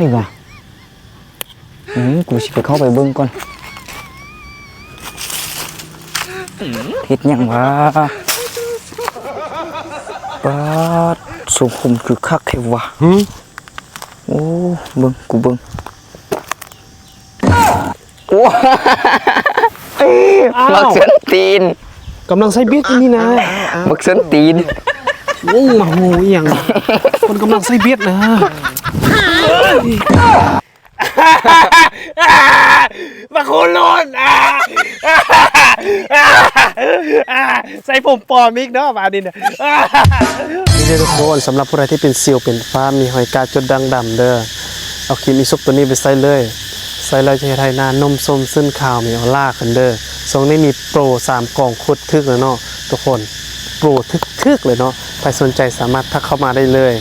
ນີ້ຫວາ? ອືມ ກູຊິໄປເຂົ້າໄປເບິ່ງກ່ອນ. ເຮັດຫຍັງຫວາ? ປາດ ສົງຄົມຄືຄັກແທ້ຫວາ. ຫື? ໂອ້ ເບິ່ງ ກູເບິ່ງ. ໂອ້ ອ້າວ ບັກເສິນຕີນ ກຳລັງໃສ່ເບັດຢູ່ນີ້ນະ. ບັກເສິນຕີນ ໂອ້ ມາໂຫອີ່ຫຍັງ? ເພິ່ນກຳລັງໃສ່ເບັດນະ. ບັກໂຄໂລນ ໃສ່ຜົມປອມອີກເນາະບາດນີ້ນະ. ນີ້ເດີທຸກຄົນ ສຳລັບຜູ້ໃດທີ່ເປັນສິວເປັນຟ້າ ມີຮອຍກາຈຸດດ່າງດຳເດີ ເອົາຄຣີມອີສົບໂຕນີ້ໄປໃຊ້ເລີຍ. ໃຊ້ແລ້ວຈະເຮັດໃຫ້ໜ້ານຸ່ມຊົມຊື່ນຂາວມີອອລາຂຶ້ນເດີ. ຊ່ວງນີ້ມີໂປຣສາມກອງໂຄດຖືກເລີຍເນາະທຸກຄົນ ໂປຣຖືກໆເລີຍເນາະ. ໃຜສົນໃຈສາມາດທັກເຂົ້າມາໄດ້ເລີຍ.